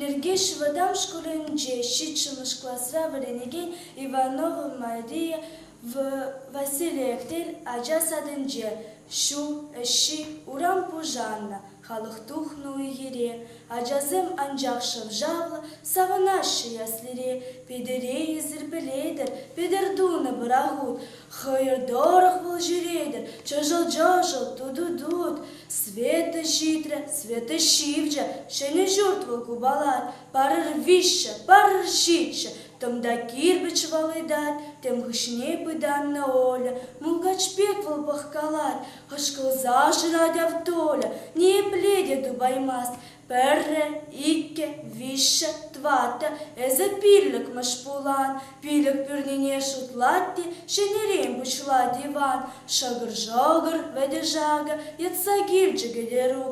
Нӗркеҫ вӑтам шкулӗнче ҫиччӗмӗш класра вӗренекен Иванова Мария Василий Эктел ача садӗнче ҫу ӗҫҫи урам пушаннӑ, халӑх тухнӑ уй-хире. Ачасем анчах шӑв-шавлӑ савӑнаҫҫӗ яслире. Петӗре эсир пӗлетӗр, Петӗр тунӑ пӑрахут. Хӑйӑр тӑрӑх вӑл ҫӳретӗр, чӑшӑл-чӑшӑл, ту-ту-тут. Света ҫитрӗ, Света ҫивчӗ, ҫӗнӗ ҫурт вӑл купалать. Парӑр виҫҫӗ, парӑр ҫиччӗ, тӑм та кирпӗч вӑл ыйтать. Тем хыҫне пытаннӑ Оля, мулкач пек вӑл пӑхкалать. Хӑшкӑлса шырать ав Толя, ниепле те тупаймасть. Пӗрре, иккӗ, виҫҫӗ, тӑваттӑ, эсӗ пиллӗкмӗш пулан. Пилӗк пӳрнине шутлать те ҫӗнӗрен пуҫлать Иван. Шӑкӑр-шӑкӑр вӗтӗ-шакӑ йӑтса килчӗ Кӗтерук.